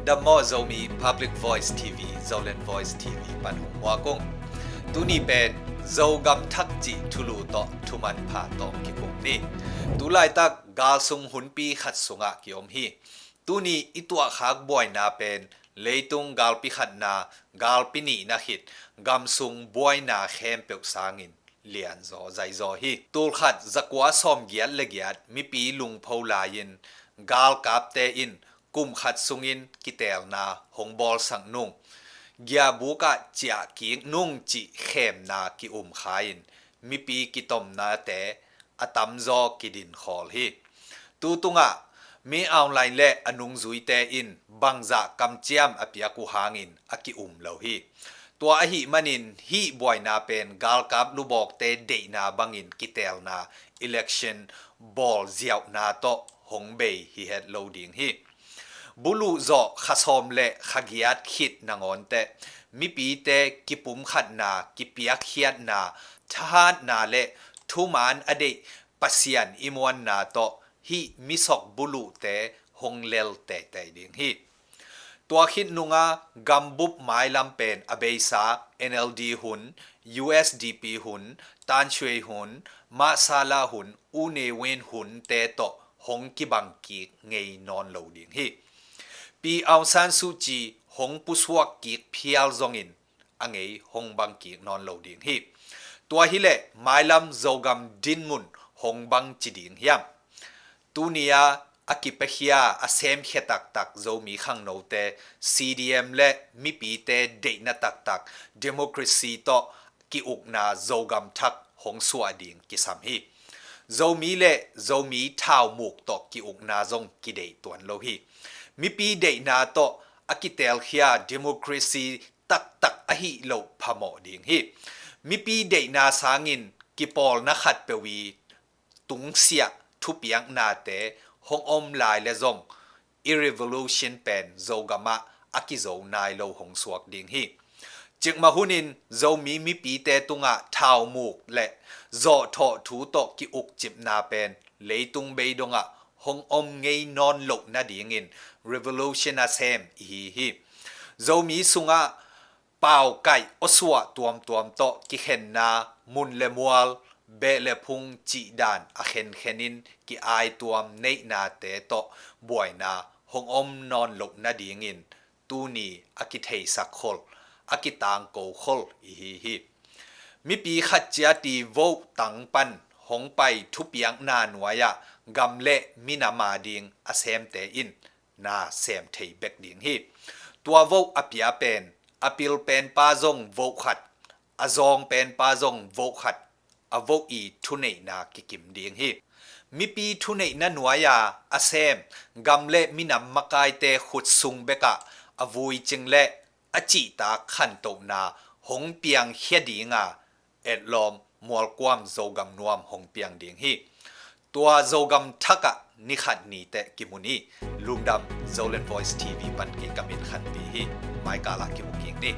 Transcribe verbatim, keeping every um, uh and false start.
Dam maw Zomi Public Voice T V, Zoland Voice T V pan hong muak ung. Tuni pen Zogam Thak cih thulu tawh thuman pha tawh kikum ni. Tulaitak galsung hunpi khat sungah kiom hi. Tuni i tuahkhak buaina pen leitung galpi khatna, galpi nihna khit gamsung buaina khempeuh sangin lianzaw zaizaw hi. Tulkhat zakua sawmgiat le giat mipi lungpho lai-in galkapte in kum khat sungin kiteelna hong bawlsak nung, giabuk ah ciahkik nung cih khemna ki-umkha-in mipi kitomnate a tamzaw kidin khawl hi. Tutungah Min Aung Hlaing le a nungzuite in bangzah kamciam a piak uh hangin a ki-um lo hi. Tua ahih manin hih buaina pen galkap lubawkte deihna bangin kiteelna, election, bawl ziauhna tawh hong bei hi het lo ding hi. Buluh zawh kha sawm le kha giat khit nangawn teh mipite kipumkhatna, kipiakkhiatna, thahatna le thuman a deih Pasian i muanna tawh hih misok buluhte hong lel teitei ding hi. Tua khit nunga gambup mailam pen a beisa N L D hun, U S D P hun, Than Shwe hun, Maw Sala hun, U Ne Win hunte tawh hong kibang kik ngei nawn lo ding hi. Pi Aung San Suu Kyi hong pusuak kik phial zongin a ngei hong bang kik nawn lo ding hi. Tua hileh mailam Zogam dinmun hong bang ci ding hiam? Tuni-a a kipakhia a semkhia taktak Zomi khangnote, C D M le mipite deihna taktak democracy tawh ki-ukna Zogam Thak hong suah ding kisam hi. Zomi le Zomi thaumuk tawh ki-ukna zong kideih tuan lo hi. Mipi deihna tawh a kiteelkhia democracy taktak ahih loh phamawh ding hi. Mipi deihna sangin kipawlna khatpeuh i tungsiah thupiaknate hong om lai le zong i revolution pen Zogamah a kizo nai lo hong suak ding hi. Cikmah hunin Zomi mipite tungah thaumuk le zawhthawh thu tawh ki-ukcipna pen leitung beidongah hong om ngei nawn loh nadingin revolution a sem ihi hi. Zomi sungah paukaih awsuah tuamtuam tawh kikhenna, mun le mual, beh le phung cihdan a khenkhenin ki-aituam neihnate tawh buaina hong om nawn loh nadingin tuni a kitheisak khol, a kitangko khol ihi hi. Mipi khat ciat i vote tang pan hong pai thupiakna nuai-ah gam le minam ading a semte in na sem thei bek ding hi. Tua vote a pia pen a pil penpa zong vote khat, a zawng penpa zong vote khat, a vote i thuneihna kikim ding hi. Mipi thuneihna nuai-a a sem gam le minam makaite khut sung bekah a vuicing le a cihtak khantohna hong piangkhia dinga etlawm mualkuam Zogam nuam hong piang ding hi. Tua Zogam Thakah ni khat ni teh kimu ni. Lungdam. Zoland Voice T V pan kei ka Min Khan Pi hi. Maikalah kimu kik ni.